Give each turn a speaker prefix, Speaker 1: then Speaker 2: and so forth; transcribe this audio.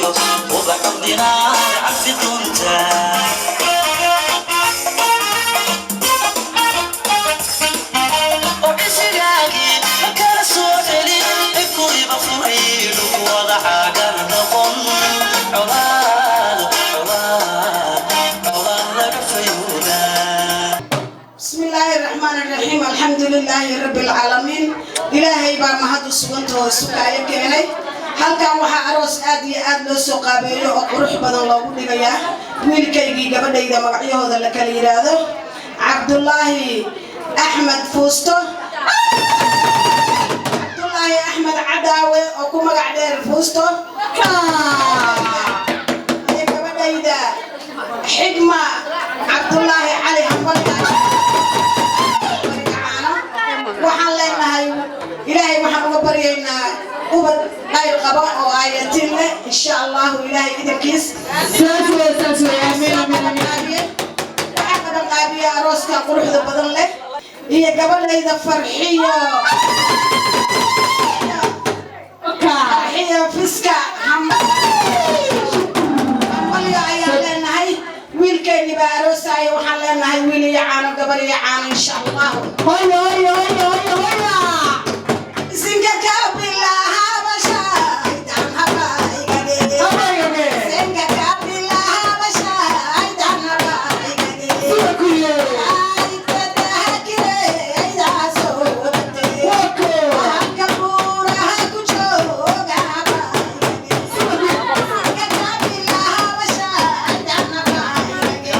Speaker 1: Iyo ubax dinaar cabbi doontaa. Oo cisigaagii ma kala soo celin, kuriba furay wada caagan noqon. Colaad, colaad, colaad laga fayoodaa.
Speaker 2: بسم الله الرحمن الرحيم، الحمد لله رب العالمين. إلهي baa mahad u sugantahoo sukaayo keenay. Halkan waxaa aroos aad iyo aad loo soo qaabeeyo oo qurux badan loogu dhigayaa wiilkaygii gabadhayda, magacyahooda la kala yidhaahdo Cabdulaahi Axmed Fuusto, Cabdulaahi Axmed Cadaawe oo ku magac dheer Fuusto, iyo gabadhayda Xigma Cabdulaahi Cali. Hambalya. Waxaan leenahay, Ilaahay waxaan uga baryaynaa ubad qayr qaba oo aayatiin leh, insha Allahu, Ilaahay idankiis. Waxaa qaban qaabiya arooska quruxda badan leh iyo gabadhayda Farxiyo, Farxiyo Fiska. Hambalyo ayaan leenahay. Wiilkeeni baa aroosaya. Waxaan leenahay wiil iyo caano, gabar iyo caano, insha Allahu. Sinka kabilahabasha aydan habaygage, sinka kabilahabasha aydan habaygage, aytadahakire aydaasoo wadate halka buuraha ku jooga habaygage, sinka kabilahabasha aydan habaygage.